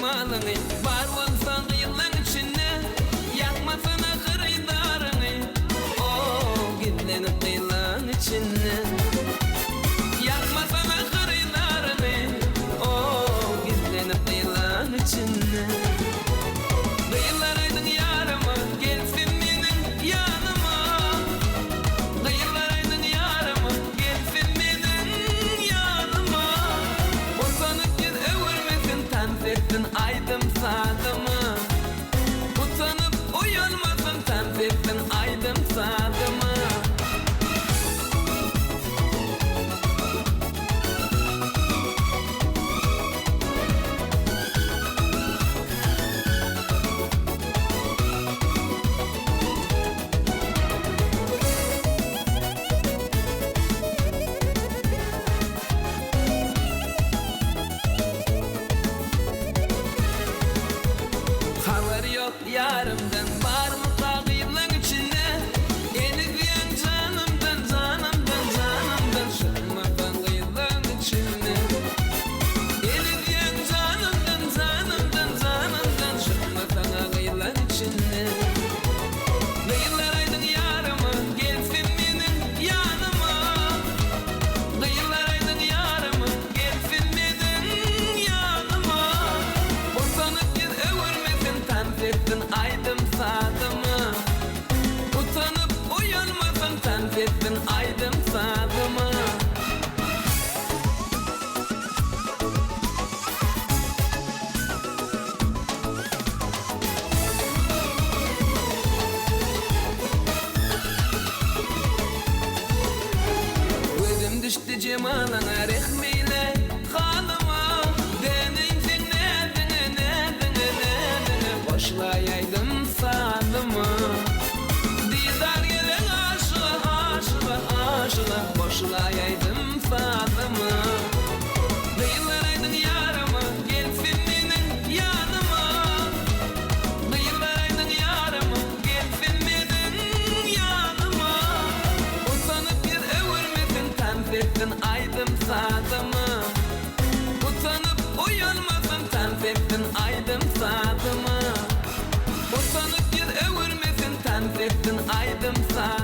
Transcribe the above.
jemalyňy Bar bolsa gyzlaň içinde Ýakmasana hyrydaryňy Oh, gizlenip gyzlaň içinde Ýakmasana hyrydaryňy Oh, gizlenip gyzlaň içinde Gyzlar aýdyň ýaryma Gelsin meniň ýanyma Gyzlar aýdyň ýaryma Gelsin meniň ýanyma Utanyp ýüz öwürmesin Tans etsin aýdym-sazyma Utanyp uýalmasyn Tans etsin aýdym-sazyma. Habar ýok ýarymdan Barmyka gyzlaň içinde El üzýän janymdan Janymdan janymdan Çykmasaň gyzlaň içinde El üzýän janymdan Janymdan janymdan Çykmasaň-a gyzlaň içinde Gyzlar aýdyň ýaryma Gelsin meniň ýanyma Gyzlar aýdyň ýaryma Gelsin meniň ýanyma Utanyp ýüz öwürmesin Tans etsin aýdym-sazyma Utanyp uýalmasyn Tans etsin aýdym-sazyma. Gözüm düşdi jemalyňa Rehm eýle halyma Döneýin seň näziňe Näziňe näziňe Goşlaý aýdym sazyma Didar gelen aşyga Aşyga aşyga Goşlaý aýdym sazyma Gyzlar aýdyň ýaryma Gelsin meniň ýanyma Gyzlar aýdyň ýaryma Gelsin meniň ýanyma Utanyp ýüz öwürmesin Tans etsin aýdym sazyma Utanyp uýalmasyn Tans etsin aýdym sazyma Utanyp ýüz öwürmesin Tans etsin aýdym sazyma.